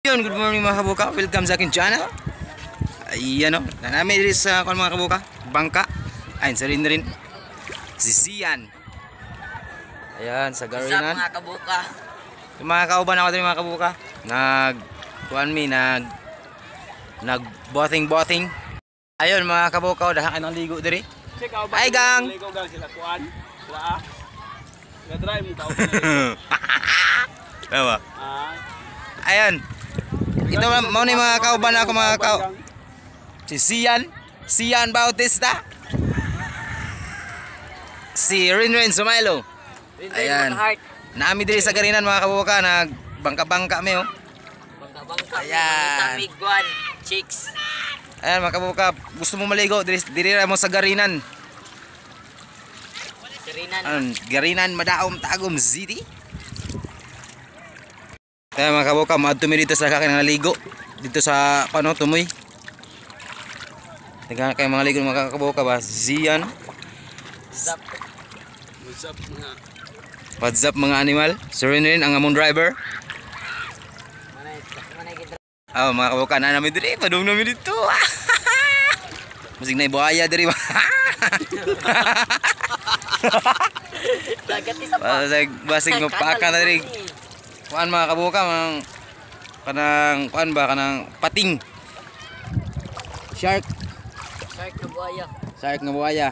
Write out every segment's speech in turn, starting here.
Yun, good morning, mga kabuka. Welcome sa aking channel. Ayan o. Nanami diri sa kon, mga kabuka. Bangka. Ayun, sa rin rin. Si Zian. Ayan, sa What's up, Garinan. mga kabuka? Yung mga kauban ako diri, mga kabuka. Nag kuan mi nag nag bothing bothing. Ayun, mga kabuka, daghan kay ligo diri. Check out. Ay, gang! Ligo gang sila kuan. Sila ah. Sila drive mo tao. Tama. Ah. Ayan. Ito mao ni mga kauban ako, mga kau. Si Sian, Sian Bautista. Si Rinrin Sumailo. Ayan. Heart. Naami diri sa Garinan, mga kabuka, nag bangka-bangka mi oh. Bangka-bangka. Ayan. Tamigwan. Chicks. Ayan, mga kabuka, gusto mo maligo diri diri ra mo sa Garinan. Sirinan. Ano, Garinan, Madaom, Tagum City. Kaya, mga kabuka, maadto mi dito sa kakin nga ligo. Dito sa pano tumoy. Tingnan kayo mga ligo, mga kabuka ba? Zian. What's up? What's up, mga What's up, mga animal? Sir Rinrin ang among driver. Manay, manay gid. Oh, mga kabuka, na namin diri, padung namin dito. Masig na buhaya diri ba? Dagat isa pa. Basig basig mapaka na diri. Kuan, mga kabuka, mga kanang kuan ba, kanang pating. Shark, Shark na buhaya. Shark nga buhaya.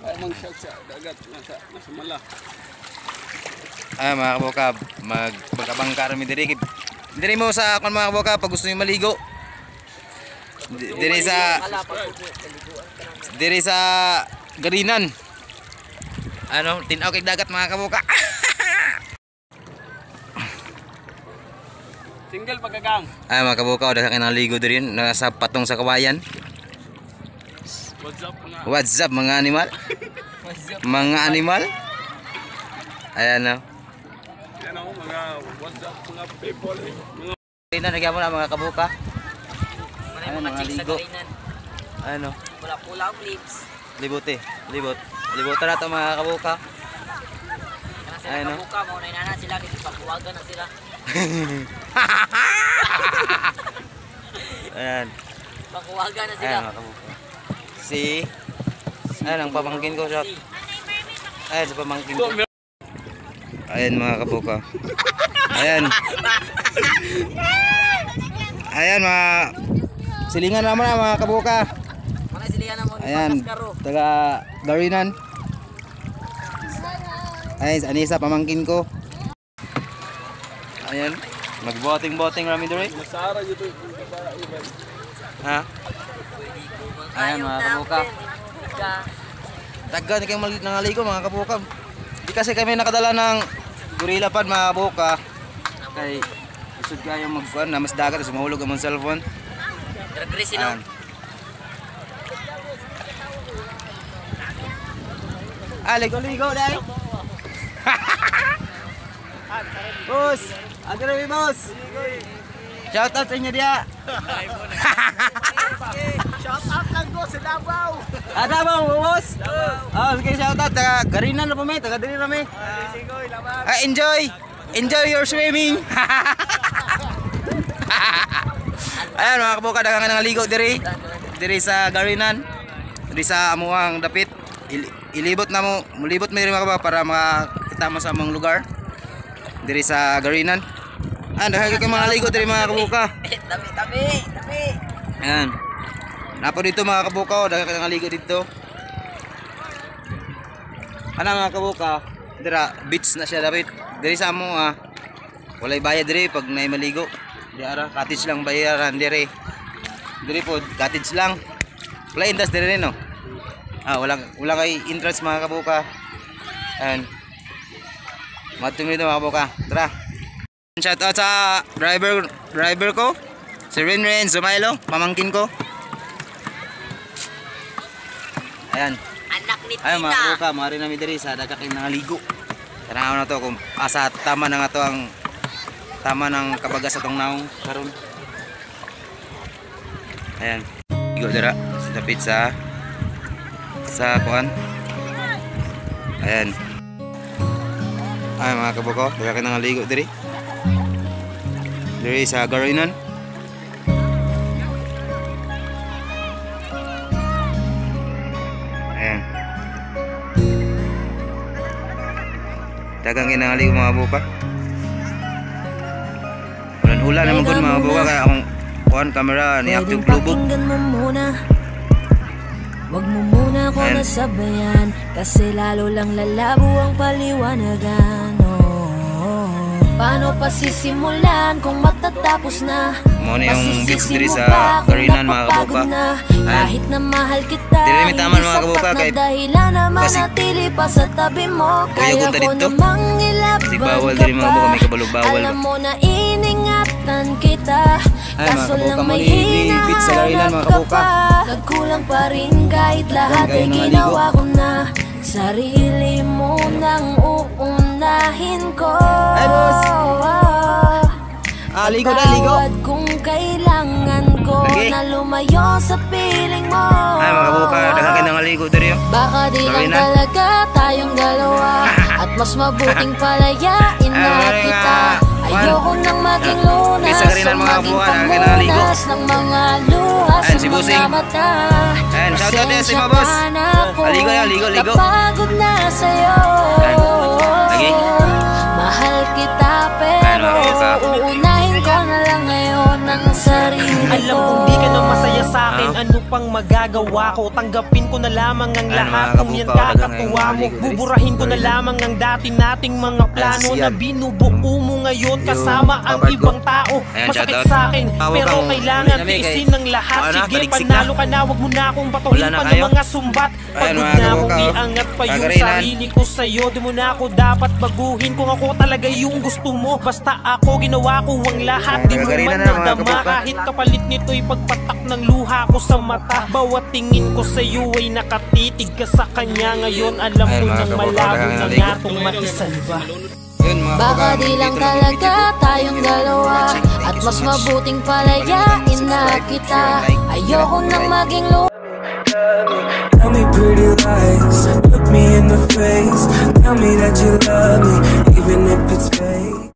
Ay mang shark sa dagat nasa nasa mala. Ay, mga kabuka, mag bangka-bangka rami diri. Diri mo sa kuan, mga kabuka, pag gusto niyo maligo. Diri sa Kala pag kaliguan ka na. diri sa Garinan. Ano, tinaw kay dagat, mga kabuka. Single pagkagang. Ay, mga kabuka, daghan kay naligo diri nasa patong sa kawayan. What's up, mga What's up, mga animal? What's up? Mga animal? Ayan o. Yan ako mga what's up, mga people. Mga Garinan, nagyan mo na, mga kabuka. Manay Ano, mga mga chicks sa ligo. Garinan. Ano, Wala pula ang lips. libot eh. Libot. Libutan na ito, mga kabuka. Kana sila Ayun, no? kabuka, mao na inana sila kasi paghuwagan na sila. Ayan. Paghuwagan na sila. Ayan, mga kabuka. Si... Ayan, ang pamangkin ko. Shot. Ayan, sa pamangkin ko. Ayan, mga kabuka. Ayan. Ayan, mga... Silingan naman na, mga kabuka. Manay sila na mo ni Ayan, Kaskaro. Taga Garinan. Ayan, Anisa, pamangkin ko. Ayan, magboting-boting rami diri. Masara dito yung babae ba. Ha? Ayan, mga kabuka. Ka. Daghan kayong nangaligo, mga kabuka. Di kasi kami nakadala ng gorilla pad, mga kabuka. Kay usod kayo magkuan na mas dagat sa mahulog ang mong cellphone. Drag race sila. Ayan. Ah, ligo ligo dai. Boss, ano rin, boss? Shout out sa inyo diya. Shout out lang ko sa Davao. Ah, Davao, boss. Ah, sige, shout out taga Garinan na po mi, taga diri na mi. Ah, enjoy. Enjoy your swimming. Ayan, mga kabuka, daghang nga ligo diri. Diri sa Garinan. Diri sa amuang dapit. Ilibot na mo, mulibot mi diri, mga kabuka, para makita mo sa among lugar. Diri sa Garinan. Ah, daghan kay mga ligo diri, mga kabuka. Eh, tabi, tabi, tabi. Ayan. Napo dito, mga kabuka, oh, daghan kay ligo dito. Ana, mga kabuka, dira beach na siya dapit. Diri sa amo ah. Walay bayad diri pag naay maligo. Di ara cottage lang bayaran diri. Diri po cottage lang. Wala entrance diri rin, no. Ah, wala wala kay entrance, mga kabuka. Ayan. Matong dito, mga kabuka. Tara. Shout out sa driver driver ko. Si Rinrin Zumailo, pamangkin ko. Ayan. Anak ni Ayun, mga tita. kabuka, mari nami diri sa daghang kay nangaligo. Tanaw na to kung asa tama na nga to ang tama ng kabagas atong naong karon. Ayan. Ligo dira sa dapit sa kuan. Ayan. Ay, mga kabuko, daghang kay nangaligo diri. Diri sa Garinan. Ayan. Dagang kinangali mga buka. Ulan-ulan naman gud, mga buka, kaya akong kuan camera ni active Pwedeng lubog. pakinggan mo muna. Wag mo muna ako Ayan. nasabayan kasi lalo lang lalabo ang paliwanagan, oh. Paano pa sisimulan kung matatapos na? Mo na yung beach Masisisi diri mo sa ba kung Garinan, mga napapagod kabuka. na? Ayan. Kahit na mahal kita, Diri mi taman, hindi mga kabuka, sapat na kay dahilan na basig manatili pa sa tabi mo. Kaya kuyagon ta ko didto. namang ilaban Kasi bawal ka diri, mga pa. kabuka, may kabalo bawal Alam ba. mo na iningatan kita. Ay, mga Kaso kabuka, lang mo may ni beach sa Garinan, hinahanap mga ka kabuka. pa. Nagkulang pa rin kahit lahat kayo ay ng ginawa ko na. Sarili mo nang uunahin ko. Ay, boss! Ah, ligo na, ligo. Patawad kung kailangan ko Lagi. na lumayo sa piling mo. Ay, mga kabuka, daghang kinangaligo diri oh. Baka di lang Garinan. talaga tayong dalawa at mas mabuting palayain na Ay, kita. nga. Ayoko nang maging lunas Bisa ka rin o ang mga maging kabuuan, ang kinaligo. pamunas ng mga luha Ayan, sa si Busing. mga mata. Ayan, shout out din si Pasensya Mabos. ka na kung Aligo na, ligo, ligo. napagod na sa'yo. Ayan, lagi. Mahal kita Ayan, pero mga kabuka. uunahin ko na lang ngayon ang sarili Alam ko. kong di ka na masaya sa akin. Ah. Ano pang magagawa ko? Tanggapin ko na lamang ang Ano, lahat. mga Kung yan kabuka, talagang kakatuwa ngayong mo, maligo diri. buburahin ko na lamang ang dati nating mga plano Ayan, na siyan. binubuo mo ngayon Yung kasama ang papart ko. ibang tao. Ayan, Masakit shoutout. sa akin, Tawag pero kang kailangan uli namin kay- tiisin ng lahat. Wala na, Sige, taliksik na. panalo ka na. Huwag mo na akong batuhin Wala na pa ng kayo. mga sumbat. Ayan, Pagod mga na akong kabuka, oh. iangat pa yung Kagarinan. sarili ko sa'yo. Di mo na ako dapat baguhin kung ako talaga yung gusto mo. Basta ako, ginawa ko ang lahat. Di mo Kagarinan man na, mga nadama kabuka. kahit kapalit nito'y pagpatak ng luha ko sa mata. Bawat tingin ko sa'yo ay nakatitig ka sa kanya. Ngayon alam Ayun, ko mga nang kabuka, malabo daghang na naligo. nga itong maisalba. Yun, mga Baka kabuka, di lang dito lang yung talaga video ko. tayong Thank you for dalawa watching. Thank at you so mas much. mabuting palayain na Subscribe, kita. share, like. Ayoko nang Bye. maging luha. Tell me pretty lies, look me in the face. Tell me that you love me, even if it's fake.